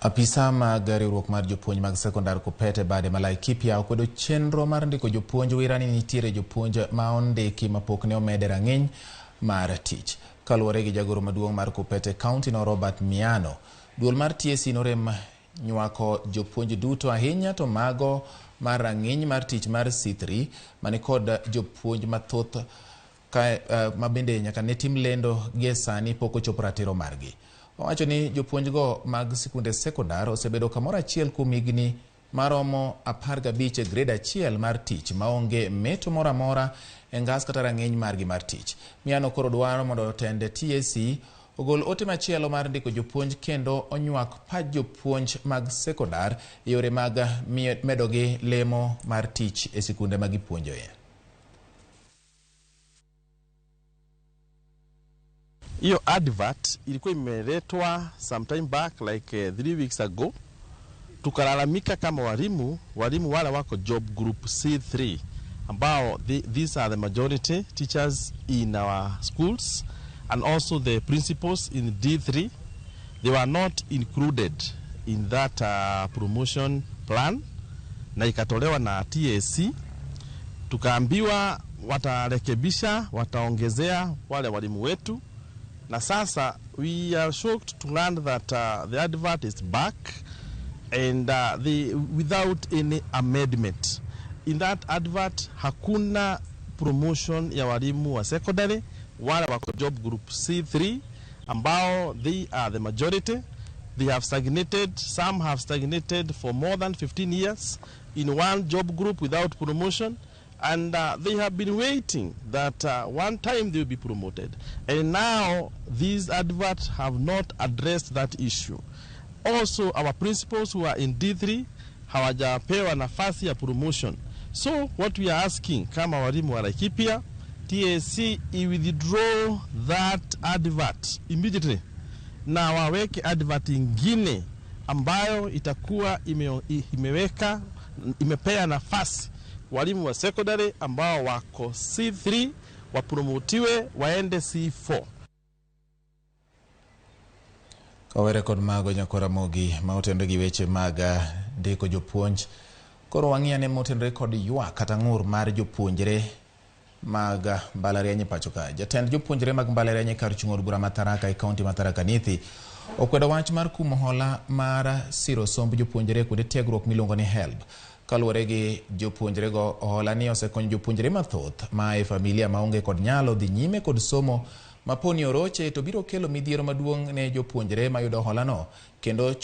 Apisa mag riwruok mar jopuonj mag sekondar KUPPET e bade ma Laikipia okwedo chenro mar ndiko jopuonj wira ni nitiere jopuonj ma ondiki mapok ne omed e rang'iny mar tich. Kaluwore gi jagoro maduong' mar KUPPET e kaunti no Robert Miano, duol mar TSC norem nywako jopuonj duto ahinya to mago mar rang'iny mar tich mar C3 manikod jopuonj mathoth ka, ma bende nyaka ne tim lendo gie sani pok ochopo ratiro margi. Owacho ni jopuonjgo mag sikunde sekondar osebedo kamoro achiel kuom higni maromo 15 e grade achiel mar tich maonge meto moro amora e ngas kata rang'iny margi mar tich. Miano koro dwaro mondo tend TSC ogol ote machielo mar ndiko jopuonj kendo onywak pach jopuonj mag sekondar e yore mag medogi lemo mar tich e sikunde ma gipuonjoe. Hiyo advert ilikuwa imeletwa sometime back like 3 weeks ago, tukalalamika kama walimu, walimu wale wako job group C3 ambao these are the majority teachers in our schools and also the principals in D3. They were not included in that promotion plan, na ikatolewa na TSC. Tukaambiwa watarekebisha, wataongezea wale walimu wetu, na sasa we are shocked to learn that the advert is back and without any amendment. In that advert hakuna promotion ya walimu wa secondary wale wako job group C3 ambao they are the majority. They have stagnated, some have stagnated for more than 15 years in one job group without promotion, and they have been waiting that one time they will be promoted. And now these adverts have not addressed that issue. Also, our principals who are in D3 hawajapewa nafasi ya promotion. So what we are asking kama walimu wa Laikipia, TSC i withdraw that advert immediately na waweke advert ingine ambayo itakuwa imeweka imepea nafasi walimu wa secondary ambao wako C3 wapromotiwe waende C4. Kawere kod mago nyako Ramogi ma otenore gi weche mag ndiko jopuonj. Koro wang'i ane motenore kod ywak kata ng'ur mar jopuonjre mag mbalariany e pacho ka. Jatend jopuonjre mag mbalariany e kar chung' od bura ma Tharaka e kaunti ma Tharaka Nithi okwedo wach mar kumo hola mar siro somb jopuonjre e kuonde tiegruok miluongo ni HELB. Kaluwore gi jopuonjrego, hola ni osekonyo jopuonjre mathoth ma e familia maonge kod nyalo dhi nyime kod somo maponi oroche to biro kelo midhiero maduong' ne jopuonjre mayudo holano kendo.